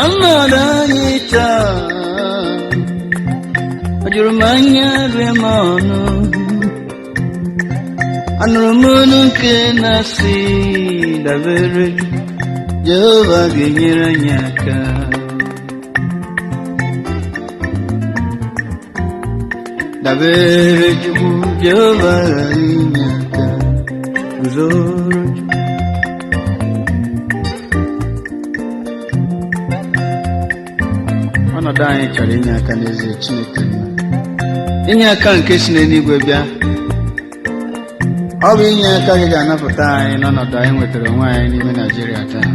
Ọnọdụ anyị taa o juru m anya, rie m ọnụ. Anụrụ m olu nke na-asị, dabere Jehova ga-enyere anyị aka. Dabere Chukwu, Jehova ga-enye aka. Guzoro Chukwu. Ọnọdụ anyị chọrọ inye aka n'ezie. Chineke nna, inye aka nke si n'eluigwe bịa. Ọ bụ inye aka gị ga-anapụta anyị n'ọnọdụ anyị nwetara onwe anyị n'ime Naijiria taa.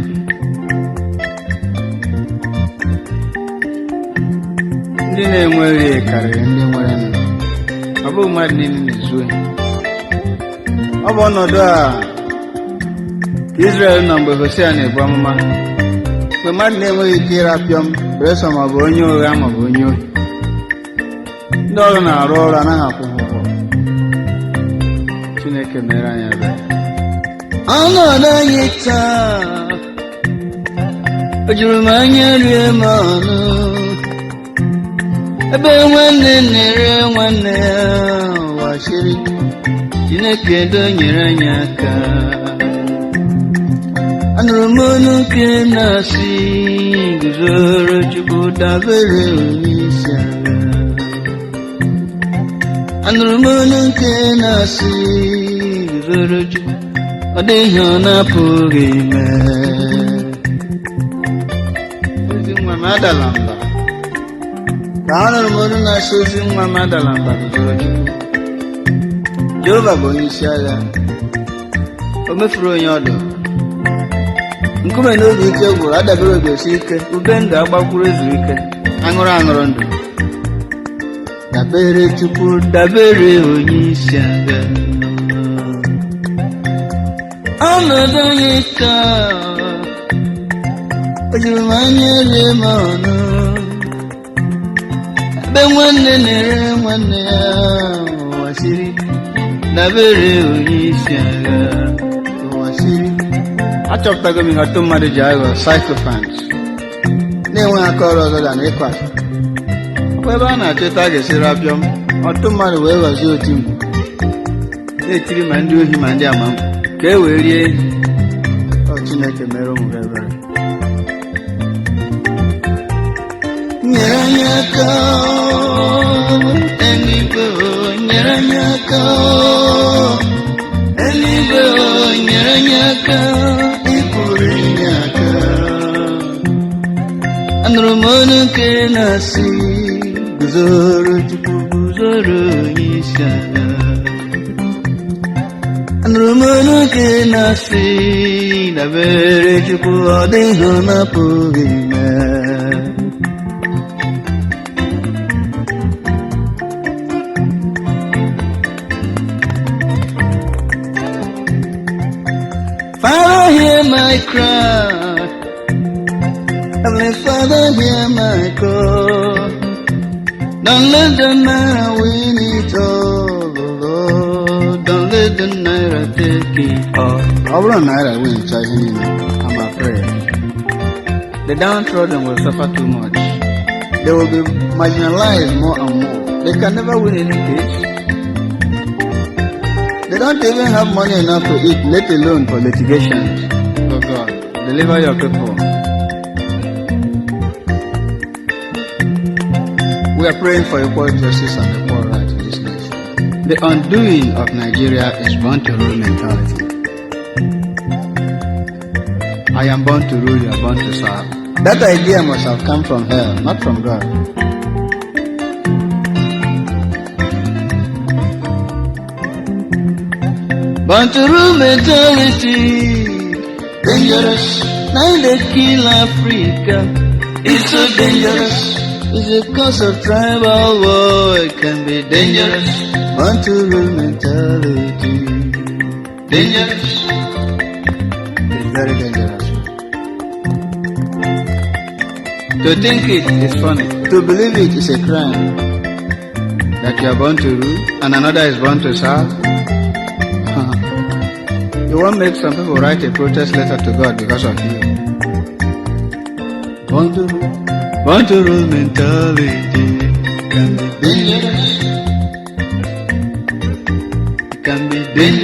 Ndị na-enweghị karịrị ndị nwere nụ. Ọ bụghị mmadụ niile na-ezu ohi. Ọ bụ ọnọdụ a ka Israel nọ mgbe Hosea na-ebu amụma, mgbe mmadụ na-enweghị ike ịrapịọm beresọ ma ọ bụ onye ụgha ma ọ bụ onye ohi. Ndị ọrụ na-arụ ọrụ anaghị akwụ ha ụgwọ. Chineke mere anyị ebere. Ọnọdụ anyị taa o juru m anya, rie m ọnụ, ebe nwanne na-ere nwanne ya. Ụwa siri. Chineke donyere anyị aka. Anụrụ m olu nke na-asị, guzoro Chukwu, dabere onye isi ala. Anụrụ m olu nke na-asị, guzoro Chukwu, ọ dịghị ọ na-apụghị ime. Ezi nwa m, adala mba. Ka anụrụ m olu na-asị, ozi nwa m, adala mba, guzoro Chukwu. Jehova bụ onye isi agha, o mefuru onye ọdụ. Nkume n'obi ike gwụrụ, adabere obi esi ike, ube ndụ agbakwuru ezu ike, aṅụrụ aṅụrụ ndụ. Dabere Chukwu, dabere onye isi agha. Ọnọdụ anyị taa o juru m anya, rie m ọnụ, ebe nwanne na-ere nwanne ya. Ụwa siri. Dabere onye isi agha. Ụwa siri. Achọpụtago m ihe ọtụtụ mmadụ ji aghọ sycophants, na-enweghị aka ọrụ ọzọ na ịkụ asị. Ọ bụ ebe a na-achọta a ga-esi rapịọm, ọtụtụ mmadụ wee ghọzie oti mkpu, na-etiri ma ndị ohi ma ndị ama ka e wee rie ehi. Ọ Chineke mere ụmụ gị ebere, nyere anyị aka. Eluigwe o, nyere anyị aka. Eluigwe o, nyere anyị aka. Ị pụrụ inye aka. Anụrụ m olu nke na-asị, guzoro Chukwu, guzoro onye isi ala. Anụrụ m olu nke na-asị, dabere Chukwu, ọ dịghị ọ na-apụghị ime. Father, hear my cry. Heavenly Father, hear my call. Don't let the naira win it all, oh Lord. Don't let the naira take it all. Ọ bụrụ na naira win cha ihe niile, I'm afraid the downtrodden will suffer too much. They will be marginalized more and more. They can never win any case. They don't even have money enough to eat, let alone for litigations. Oh God, deliver your people. We are praying for equal justice and equal rights in this nation. The undoing of Nigeria is born to rule mentality. I am born to rule, you are born to serve. That idea must have come from hell, not from God. Born to rule mentality, dangerous. Now they kill Africa. It's so dangerous. It's a cause of tribal war. It can be dangerous. Born to rule mentality, dangerous. very dangerous. To think it is funny. To believe it is a crime. That you are born to rule and another is born to serve. You won't make some people write a protest letter to God because of you. Born to rule mentality can be dangerous. It can be dangerous.